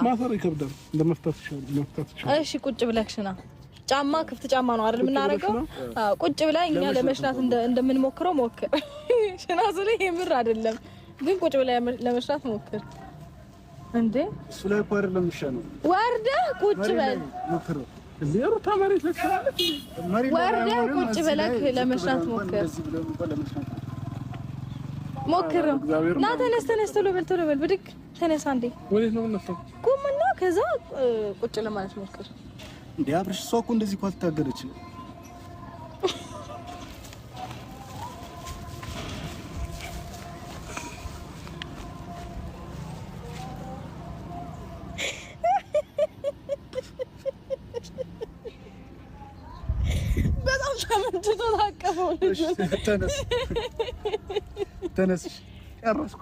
ማሰር ይከብዳል። ለመፍታት ይችላል፣ መፍታት ይችላል። እሺ ቁጭ ብለህ ሽና። ጫማ ክፍት ጫማ ነው አይደል የምናደርገው? አዎ ቁጭ ብለህ እኛ ለመሽናት እንደምንሞክረው ሞክር። ሽና ስለ የምር አይደለም ግን ቁጭ ብለህ ለመሽናት ሞክር። እንዴ እሱ ላይ እኮ አይደለም የሚሻለው። ወርደህ ቁጭ በል። ሞክረው እንዴ ሩታ መሬት ላይ ትችላለች። ወርደህ ቁጭ ብለህ ለመሽናት ሞክር። ሞክር። ና ተነስ፣ ተነስ፣ ቶሎ በል፣ ቶሎ በል፣ ብድግ ተነሳ። እንዴ ወዴት ነው የምነሳው? ቁምና ከዛ ቁጭ ለማለት ሞክር። እንዴ አብርሽ፣ እሷ እኮ እንደዚህ እኮ አልታገለችም። በጣም ተመችቶ ታቀፈው ልጁን። ተነስ ተነስ፣ ጨረስኩ።